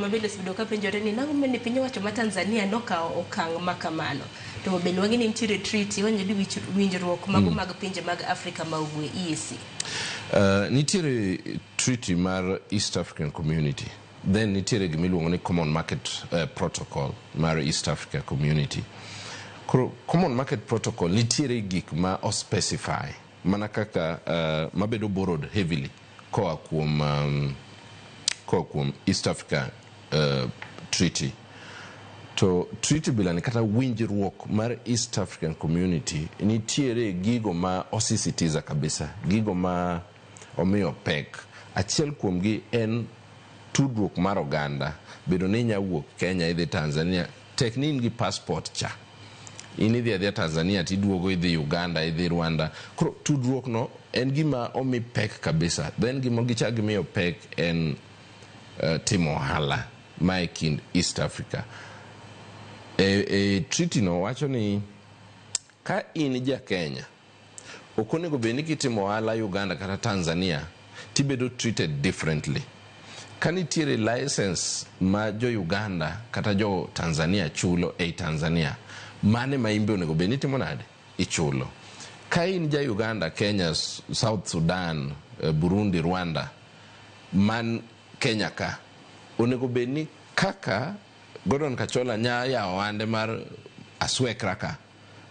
ma bende osebedo ka penjore ni nang'o mane piny owacho ma Tanzania nokawo okang' ma kamano. To bende wang'e ni nitiere treaty wanyalo winjruok mago mag pinje mag Afrika ma Ugwe, EAC. Nitiere treaty mar East African Community, then nitiere gimiluongo ni Common Market Protocol mar East Africa Community. Koro Common Market Protocol nitiere gik ma ospecify mana kaka mabedo borrowed heavily koa kuom East Africa Treaty. To treaty bilani kata winjruok mar East African Community nitiere gigo ma osisitiza kabisa, gigo ma omiyo pek. Achiel kuomgi en tudruok mar oganda, bedo ni inya wuok Kenya idhi Tanzania, tek ni in gi passport cha. In idhi adhiya Tanzania tiduogo idhi Uganda, idhi Rwanda. Koro tudruok no en gima omi pek kabisa. Then gima gichak gimiyo pek en timo ohala ma e kind East Africa. E treaty no wacho ni ka in ja Kenya, ok onego bed ni kitimo ohala Uganda kata Tanzania tibedo treated differently. Ka nitiere license ma jo Uganda kata jo Tanzania chulo ei Tanzania, mane ma in be onego bed ni itimo nade? Ichulo. Ka in ja Uganda, Kenya, South Sudan, Burundi, Rwanda man Kenya ka, onego bed ni kaka Gordon Kachola nya yawo ohande mar aswekra ka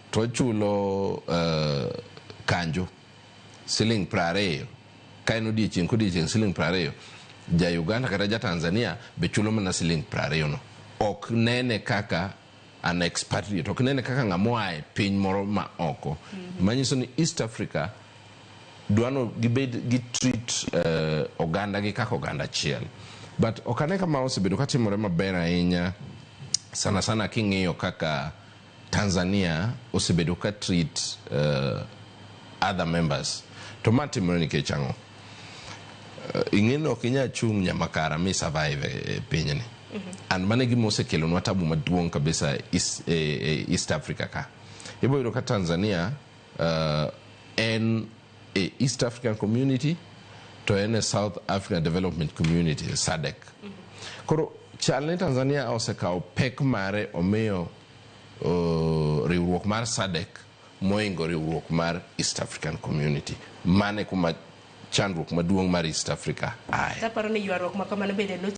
to ochulo kanjo siling 20 ka en odiechieng' kodiechieng' siling 20, ja Uganda kata ja Tanzania be chulo mana siling 20 no. Ok nene kaka an expatriate, ok nene kaka ng'ama oa e piny moro ma oko. Manyiso ni East Africa dwano gibed gi treat oganda gi kaka oganda achiel. But ok ane kama osebedo katimore maber ahinya, sana sana king'iyo kaka Tanzania osebedo ka treat other members. To ma timore nikech ang'o? Ing'e ni ok inyal chung' nyamakara mi survive e pinyni. And mano e gima osekelonwa tabu maduong' kabisa e East Africa ka. Ibo yudo ka Tanzania en e East African Community to en e South African Development Community, SADC. Koro chal ni Tanzania osekawo pek mare omiyo riwruok mar SADC moingo riwruok mar East African Community. Mane kuma chandruok maduong' mar East Africa aye. Taparo ni ywaruok ma kamano bende.